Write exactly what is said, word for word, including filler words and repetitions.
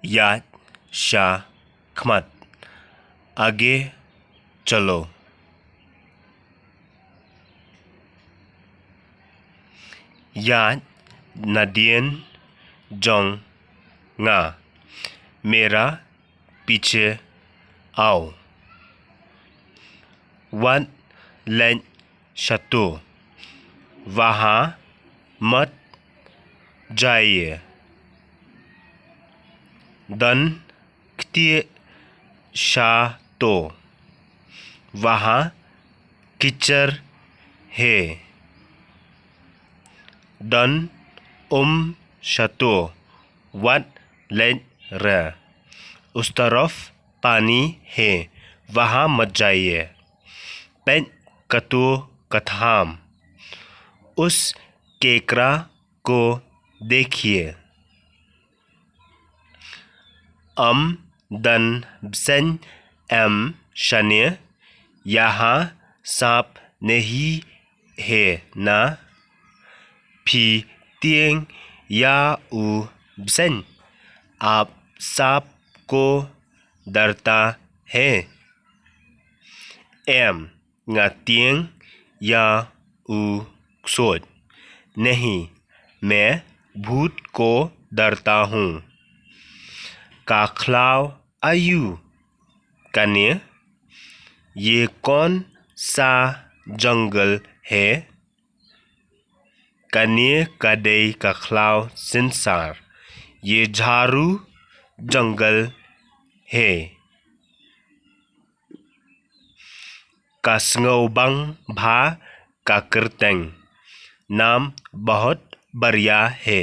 Ïaid sha khmat. Aage chalo. Ïaid nadien jong nga. Mera piche aao. Wat leit shato. Waha mat jaiye. Don ktieh shato. Waha kichar he. Don um shato. Wat leit re. Us tarof pani he. Waha mat jaiye. Peit kato ka tham. Us kekra ko dekhiye. Am dan bseiñ em shane. Yaha sap nehi he na. Phi tieng ya u bseiñ. Ap sap ko darta he. Em, nga tieng ya u ksuid. Nehi, me bhut ko darta hu. Ka khlaw ayu kane. Ye kon sa jungle he. Kane ka dei ka khlaw synsar. Ye jharu jungle he. Ka sngewbang bha ka kyrteng. Naam bahut badhiya he.